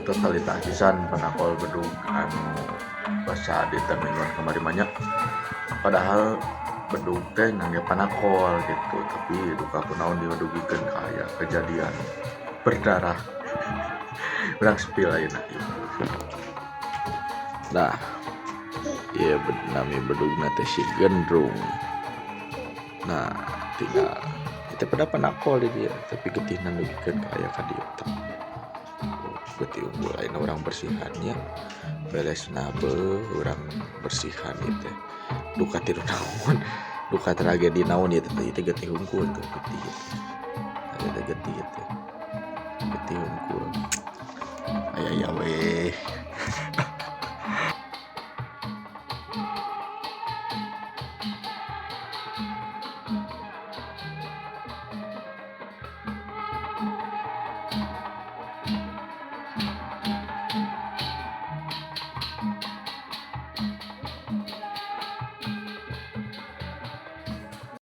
Totalitas pisan panakol bedug anu basa dinten Mingguan kamari mah nya. Padahal bedug teh ngangge panakol gitu, tapi duka kunaon didugikeun ka aya kejadian berdarah. Urang spill ayeuna ieu. Nah, ieu nami bedugna teh si Gendrung. Nah, tinggal itu pada panakol di dieu, tapi getihna dugikeun ka aya ka dieu tah. Getih unggul ayeuna urang bersihan nya. Beresna beuh urang bersihan ieu teh. Duka tiru naon, duka tragedi naon ieu teh, ieu teh getih hungkul tuh getih ieu teh. Aya teh getih ieu teh. Getih hungkul. Aya aya weh.